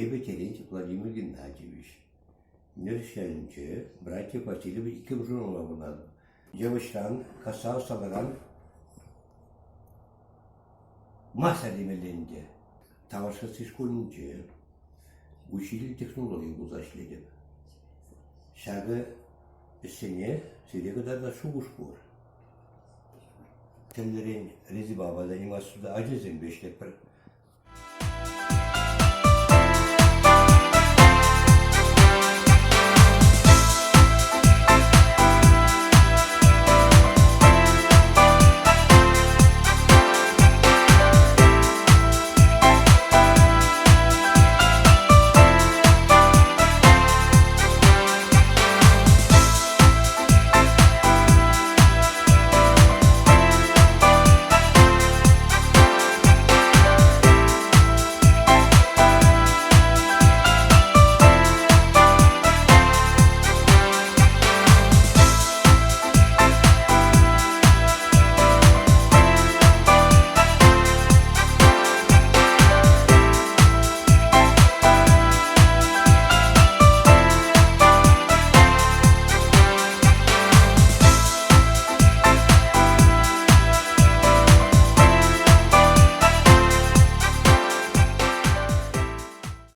Эпӗ Терентьев Владимир Геннадьевич. Нӗрӗш ялӗнче братья Васильевы иккӗмӗш урамра пурӑнатӑп. Йывӑҫран касса ӑсталакан мастер темелле ӗнтӗ. Тавашкасси шкулӗнче учитель технологийӗ пулса ӗҫлетӗп. Ҫакӑ ӗҫсене сире кӑтартас шухӑш пур. Тӗрлӗрен резьбапа заниматься ачасемпе ӗҫлетпӗр.